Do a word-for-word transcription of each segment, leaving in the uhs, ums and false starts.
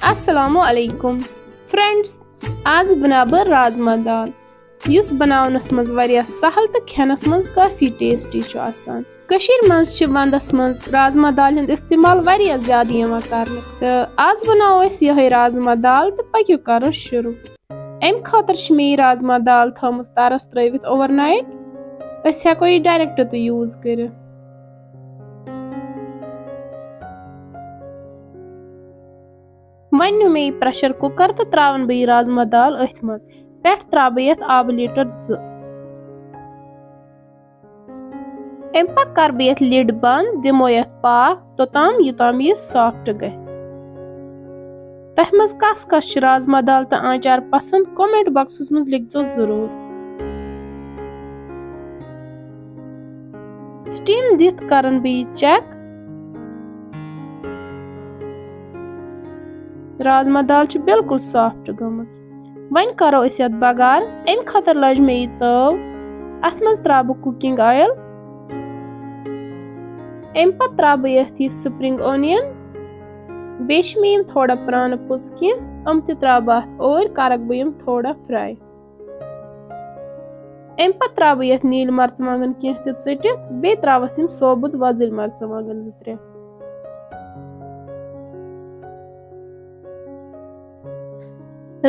السلام علیکم فرینڈز، آز بناو بہٕ رازما دال، یُس بناونس منٛز واریاہ سہل تہٕ کھٮ۪نس منٛز کافی ٹیسٹی چھُ آسان۔ کٔشیٖرِ منٛز چھِ ونٛدس منٛز رازما دالہِ ہُنٛد استعمال واریاہ زیادٕ یِوان کرنہٕ، تہٕ آز بناوو أسۍ یِہوٚے رازما دال تہٕ پٔکِو کرو شروع۔ اَمہِ خٲطرٕ چھِ مےٚ یہِ رازما دال تھٲومٕژ تَرَس ترٲوِتھ اوور نایٹ۔ أسۍ ہٮ۪کو یہِ ڈایریکٹ تہِ یوٗز کٔرِتھ۔ وۄنۍ نیوٗ مےٚ یہِ پریشر کُکر تہٕ ترٛاوَن بہٕ یہِ رازما دال أتھۍ منٛز۔ پٮ۪ٹھ ترٛاوٕ بہٕ یَتھ آبہٕ لیٖٹر زٕ۔ اَمہِ پتہٕ کَرٕ بہٕ یَتھ لِڈ بنٛد، دِمو یَتھ پاکھ توٚتام، یوٚتام یہِ سافٹ گژھِ۔ تۄہہِ منٛز کَس کَس چھِ رازما دال تہٕ آنٛچار پسنٛد؟ کمنٹ باکسَس منٛز لیکھزیو ضروٗر۔ سٹیٖم دِتھ کَرَن بہٕ یہِ چیک۔ رازما دال چھِ بالکل سافٹ گٔمٕژ۔ وۄنۍ کرو أسۍ یتھ بگار۔ امہِ خٲطرٕ لٲج مےٚ یہِ تٲو۔ اتھ منٛز ترٛاوٕ بہٕ cooking oil۔ امہِ پتہٕ ترٛاوٕ بہٕ یتھ یہِ spring onion۔ بیٚیہِ چھِ مےٚ یِم تھوڑا پرٛانہٕ پٔژھۍ کینٛہہ، یِم تہِ ترٛاوٕ بہٕ اتھ اوٗرۍ، کرکھ بہٕ یِم تھوڑا fry۔ امہِ پتہٕ ترٛاوٕ بہٕ یتھ نیٖلۍ مرژٕوانٛگن کینٛہہ تہِ ژٔٹِتھ، بیٚیہِ ترٛاوس یِم ثوبوٗت وۄزٕلۍ مرژٕوانٛگن زٕ ترٛےٚ۔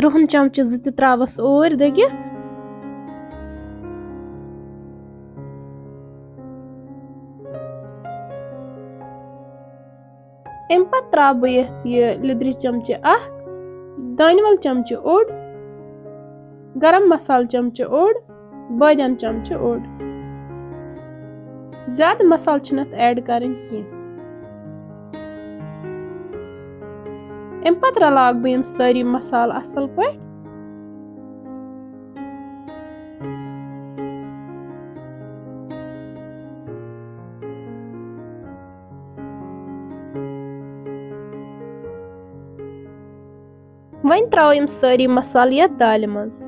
رُہن چمچہٕ زٕ تہِ ترٛاوس اوٗرۍ دٔگِتھ۔ امہِ پتہٕ ترٛاوٕ بہٕ یتھ یہِ لیٚدرِ چمچہٕ اکھ، دانہِ ول چمچہٕ اوٚڑ، گرم مسالہٕ چمچہٕ اوٚڑ، بٲدیان چمچہٕ اوٚڑ۔ زیادٕ مسالہٕ چھِنہٕ اتھ add کرٕنۍ کینٛہہ۔ امہِ پتہٕ رلاوٕ بہٕ یِم سٲری مسالہٕ اصل پٲٹھۍ۔ وۄنۍ ترٛاوو یِم سٲری مسالہٕ یَتھ دالہِ منٛز۔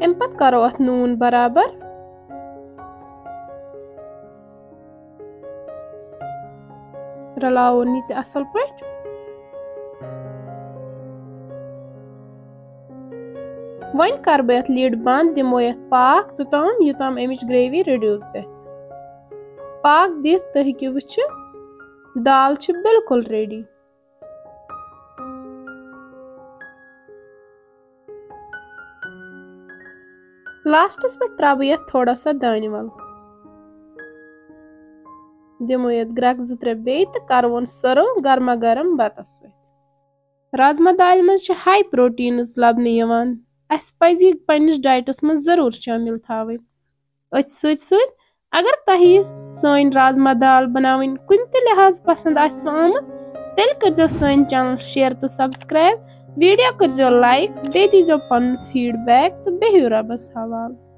اَمہِ پتہٕ کرو اَتھ نوٗن برابر۔ رلاوُن یہِ تہِ اصل پٲٹھۍ۔ وۄنۍ کرٕ بہٕ یتھ lid بند، دِمو یتھ پاکھ توٚتام، یوٚتام امِچ gravy reduce گژھِ۔ پاکھ دِتھ تُہۍ ہیٚکِو وٕچھِتھ، دال چھِ بالکل ready۔ لاسٹس پٮ۪ٹھ ترٛاوٕ بہٕ یتھ تھوڑا سا دانہِ ول۔ دِمو یتھ گرٛٮ۪کھ زٕ ترٛےٚ بیٚیہِ تہٕ کرون serve گرما گرم بتس سۭتۍ۔ رازما دالہِ منٛز چھِ high proteins لبنہٕ یِوان۔ اسہِ پزِ یہِ پننِس dietس منٛز ضروٗر شٲمِل تھاوٕنۍ۔ أتھۍ سۭتۍ سۭتۍ اگر تۄہہِ سٲنۍ رازما دال بناوٕنۍ کُنہِ تہِ لحاظ پسند آسِوٕ آمٕژ، تیٚلہِ کٔرزیو سٲنۍ channel share تہٕ subscribe، video کٔرزیو like، بیٚیہِ دیٖزیو پنُن feedback تہٕ بِہِو رۄبس حوالہٕ۔